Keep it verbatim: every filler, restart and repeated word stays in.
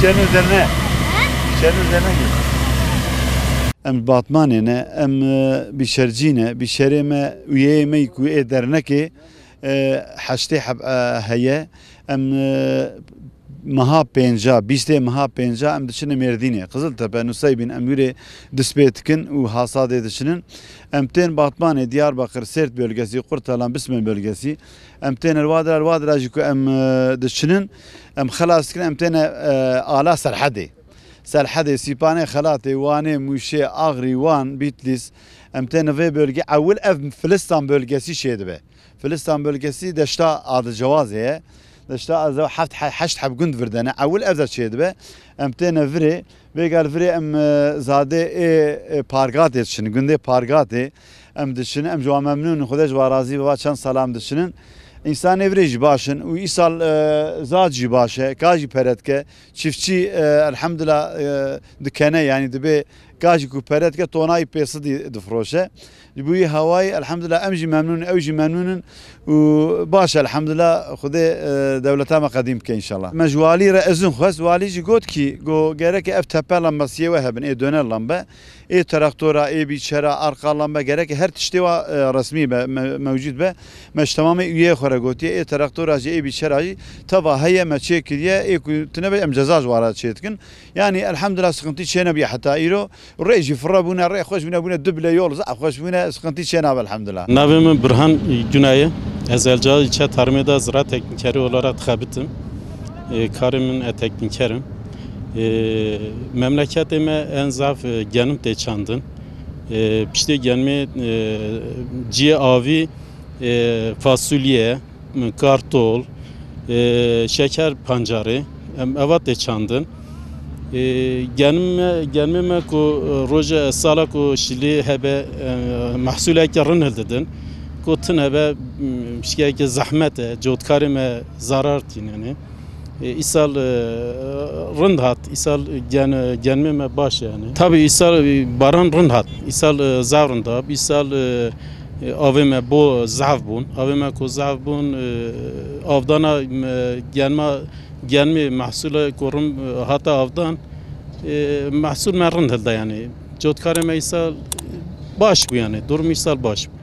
Şeno zerne. Şeno zerne. Em Batmanê ne, em, e, bîşercî ne, bîşerê me, üyeyê me ku ê dernekê, e, heştê heb, e, heye. Em, e, meha pênca, bîstê meha pênca em diçine Mêrdînê. Qiziltepe, Nuseybîn, em wîrê dest pê dikin û Hasadê diçinin. Em tên Batmanê, Diyarbakır, Sêrt bölgesi, Kurtalan, Bismil bölgesi. Em tên li Wadira, li Wadira jî ku em, e, diçinin, em xelas dikin, em têne, e, ala Serhedê. Serhedê, Sîpanê, Xelatê, Wanê, Mûşê, Axrî, Wan, Bîtlîs. Em tên vê bölge, ewil ev Filistan bölgesi çêdibe. Filistan bölgesi deşta Adicewazê ye. Deşta Adicewazê heft, he-, heşt heb gund vir de ne. Ewil ev de çêdibe. Em têne virê. Vêga li virê em, e, zadê ê, e, Pargatê diçin. Gundê Pargatê em diçin. Em ji wan memnûn in. Xwedê ji wan razî be. Va çend sala em diçinin. Însanê virê jî baş in. Û îsal, e, zad jî baş e. Ka jî pere dike. Çiftçî, e, elhamdulillah, e, dikene, yanî dibê ka jî ku pere dike tonayî pê sidî difroşe. Ji bo wî hawayî elhamdulillah em jî memnûn in, ew jî memnûn in û baş e elhamdulillah Xwedê, e, dewleta me qedîm bike înşallah. Me ji walî re izin xwest, walî jî got kî go gereke ev tepe lambesiyê we hebin, ê döner lambe, ê traktora, ê bîçera, arqa lambe, gereke her tiştê wa, e, resmî be, me-, mewcûd be. Me ji temamê üyeyê xwe re gotiye, ê traktora jî, ê bîçera jî teva heye, me çêkiriye, ê ku tune be em ceza ji wan re çêdikin. Yanî elhamdulillah sıkıntı çênebiye heta îro. Rê jî firre bûne, rê xweş bûne, bûne duble yol, zaf xweş bûne, sıkıntı çênabe elhamdulillah. Navê min Burhan Günay e. Ez Elca ilçe tarımê de ziraat teknikeri olarak dixebitim. E, karê min e tekniker im. E, memleketê me en zaf, e, genim tê çandin. E, piştê genimê, e, ciyê avî, e, fasulye, kartol, e, şeker pancarê, em eva tê çandin. E, genim me, genimê me ku, e, roja sala ku şilî hebe, e, mehsuleke rin hildidin. Ku tune be, m, piştgeheke zehmet e, cotkarê me zarar tînenê. E, îsal, e, rind hat, îsal gen-, genimê me baş e yani. Tabii îsal, e, baran rind hat. Îsal, e, zaf rind hat. Îsal, e, e, avê me bo zaf bûn. Avê me ku zaf bûn, e, avdana me genma, genmê mehsûla ku rin, e, hata avdan, e, mehsûl me rind hilda yani. Cotkarê me îsal baş bû yani. Durum îsal baş bû.